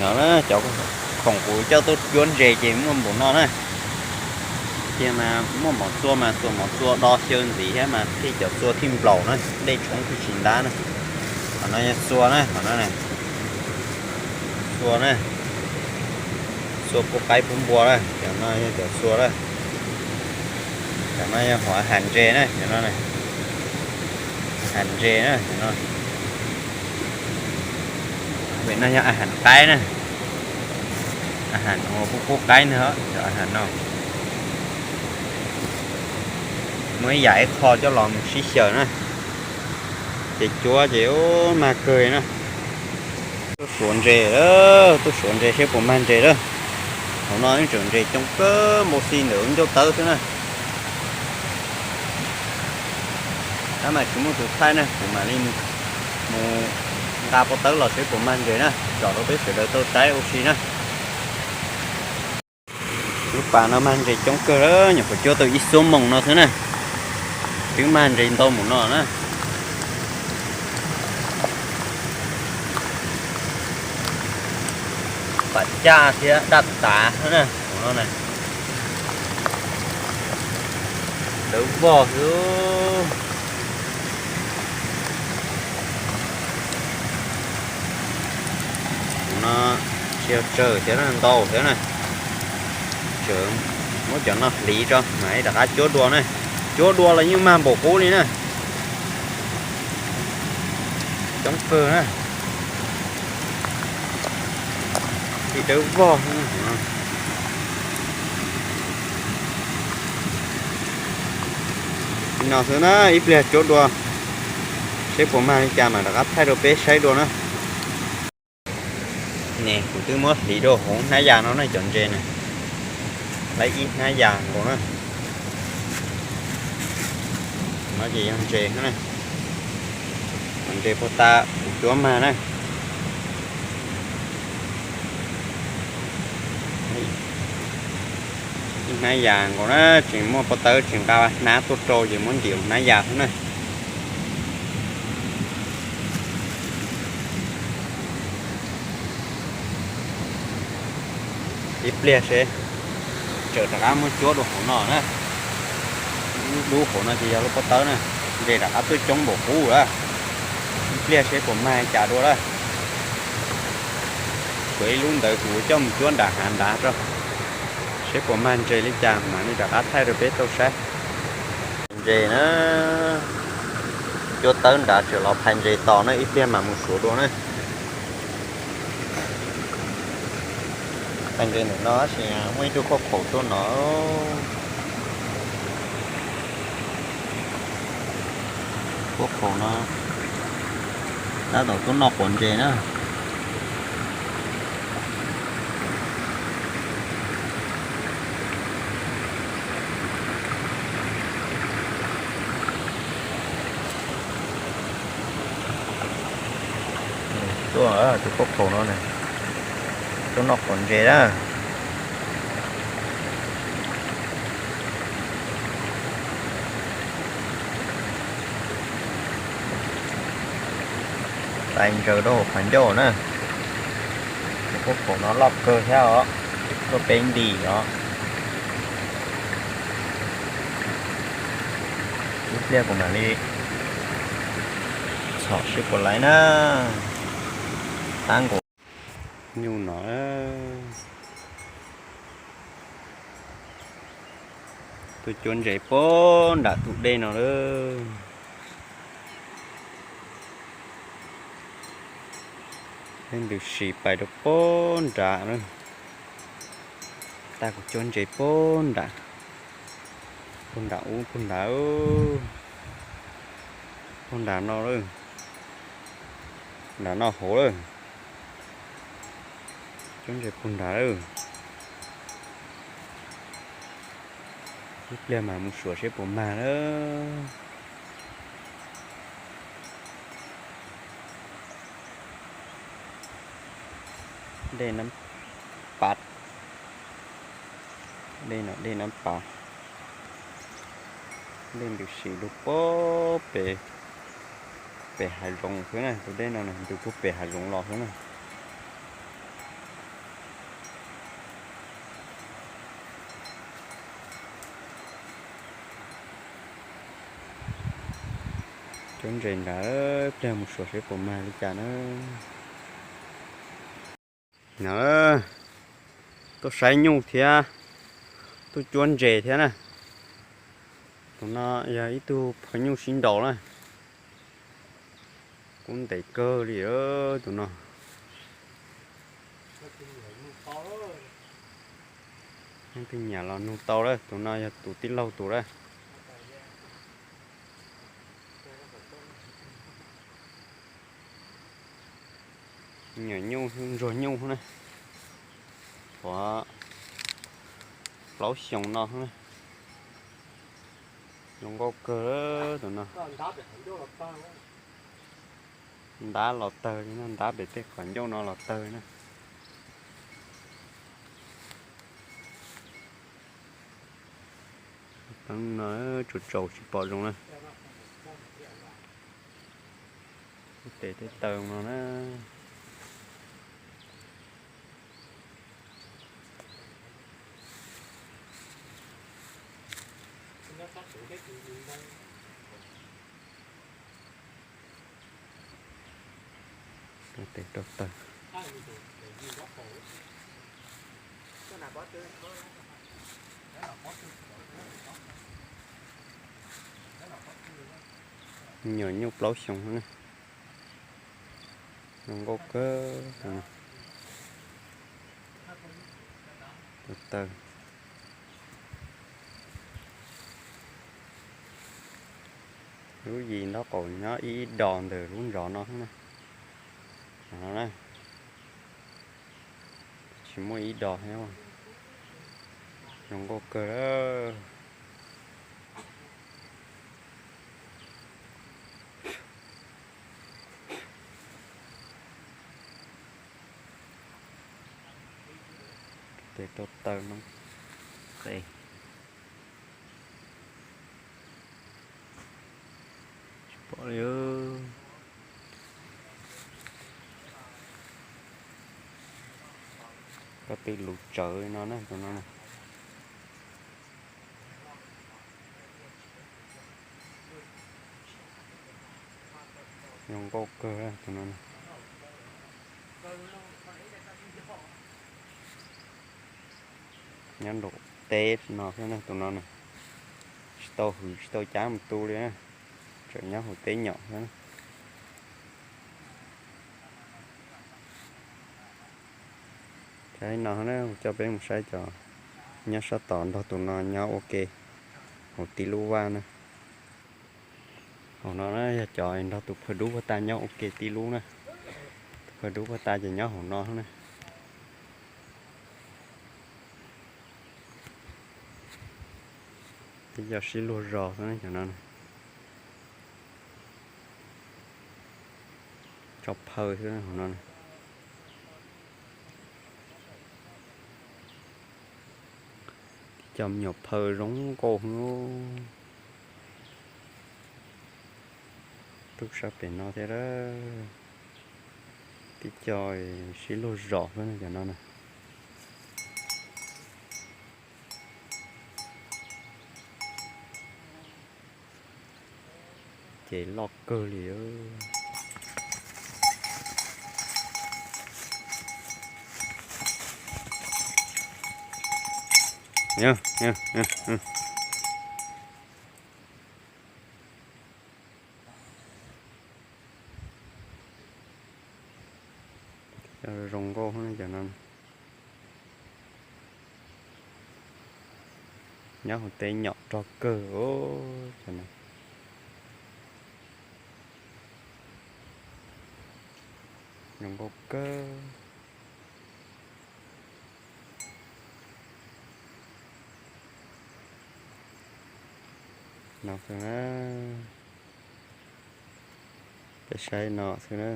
No na, cov khoom kuv coj tuaj cuab ntses ces muaj npaum no na. Tiag mas muaj mov txua mas xuas mov txua do xyaw ntxiv thiab mas thiaj cov txua thiaj nplaum na, dej tshoob thiaj tsis ntab na. Qhov no yog txua na, qhov no na, txua na, txua pub qaib pub npua na, cov no yog cov txua na. Cov no yog hauv a has ntses na, cov no na, a has ntses na, cov no. Pem no yog a has qaib na, a has no pub pub qaib ntag, cov a has no. Muaj ib yam ib qho coj los mus sib xyaw na, ces cuab ces mag kawg na. Tuaj suav ntses, tuaj suav ntses seb puas mag ntses lawm. Hauv no yeej tseem ntses coob kawg npaum xi ntawm ncauj tawb xwb na. Tab mas tsis muaj tus thaij na, kuv mam li mus nqa pob tawb los seb puas mag ntses na, tsom rau peb sawv daws tau saib ua si na. Lub pas no mag ntses coob kawg, nyuam qhuav cuab tau ib xuab moos no xwb na, twb mag ntses ntau mus no na. Pam caj thiab daj tav na, tus no na, dawb vog xwb. Tus no tsis yog tsawg thiab na, ntau thiab na. Tseem muab cov no hliv tso mam li rov qab cuab dua na. Cuab dua los yeej mag npaum qub li na. Coob kawg na. Tsis dawb vog. Li no xwb na, ib pliag cuab dua seb puas mag li cas mam rov qab thaij rau peb saib dua na. Ne kuv twb muab hliv rau hauv hnab yas no na cov ntses na, laib ib hnab yas nkaus na. No ces yog ntses na, ntses puag ta kuv cuab mag na. Ib hnab yas nkaus na, tseem muaj pob tawb tsis nqa hnab tuaj rau ces muab ntim hnab yas xwb na. Ib pliag seb, tseem rov qab muab cuab dua hauv no na. Lub hauv no ces yog lub pob tawb na, ntses rov qab tuaj coob npaum qub lawm. Ib pliag seb puas mag li cas dua lawm. Tshuav ib lub ntawd kuv coj mus cuab nram hav nrad tso, seb puas mag ntses li cas mam li rov qab thaij rau peb tau saib. Ntses na, cuab tawb nrad tseem los phais ntses tos na, ib pliag mam mus suav dua na. Phais ntses ntawm no tab sis muaj ib tug khuab khaum tuaj no. Khuab khaum no tab tom tuaj noj quav ntses na. Tuaj tus khuab khaum no, tuaj noj quav ntses na. Tais ntsaws rau hauv qhov ncauj na. Tus khuab khaum no loj kawg thiab os, tuaj peb ntim os. Ib pliag kuv mam li txhom seb puas laib na. Tab nkaus nyuj no. Tuaj cuab ntses puag nram tus dej no lawm. Ntws sim pais rau puag nrad na. Tag kuv cuab ntses puag nrad, puag nram ub puag nrad, puag nram no lawm, nram no hauv lawm. Cuab ntses puag nrad lawm. Ib pliag mam mus suav seb puas mag na. Dej Nab Pav, dej no dej Nab Pav, dej ntws sim rau puag pem, pem hav zoov xwb na, tus dej no ntws puag pem hav zoov los xwb na. Cuab ntses nrad, pliag mus suav seb puas mag li cas na. No, tuaj saib nyuj thiab tuaj cuab ntses thiab na. Tus no yog ib tug phaj nyuj sib nraus na. Kub ntev kawg li tus no. Leej twg nyiam los nug tau lawm, tus no yog tus tij laug tus lawm. Nyuam nyuj ntsuag nyuj na, tau plaub xyoos no na. Zoo nkauj kawg tus no. Ntab los tawg li na, ntab pem tej qhov ncauj no los tawg na. Teeb no tsaus tsaus tsis pom zoo na. Tes tej taw no na. Tes rau taw. Nyuam nyuj plaub xyoos na. Zoo nkauj kawg. Taw. Lub yim nraub qaum nyob ib dos ntawm lub ntsov no na. Tsis muaj ib dos thiab. Zoo nkauj kawg. Tes rau taw no. Qe. Tsis pom li. Koj twb luv tsawv no na tus no na. Zoo nkauj kawg tus no na. Nyob nraum teb no xwb na tus no na. Tsis tau hwv tsis tau cab mus tu li na. Tseem nyob hauv teb nyom xwb na. Saib no na, kuv coj peb mus saib cov nyob sab tod nrog tus no nyob ua ke hauv tib lub vaj na. Hauv no na yog cov nrog tus phaj dub phaj ta nyob ua ke tib lub na. Tus phaj dub phaj ta ces nyob hauv no na. Tib co sib luag zos xwb na cov no. Tso phaw xwb hauv no. Tib co me nyuam phaw zoo nkauj. Tub sab pem no thiab. Tib co sib luag zos xwb cov no na. Ces loj kawg li. Zoo nkauj cov no. Nyob hauv teb nyom rog kawg os. Zoo nkauj kawg. No xwb na. Peb saib no xwb na.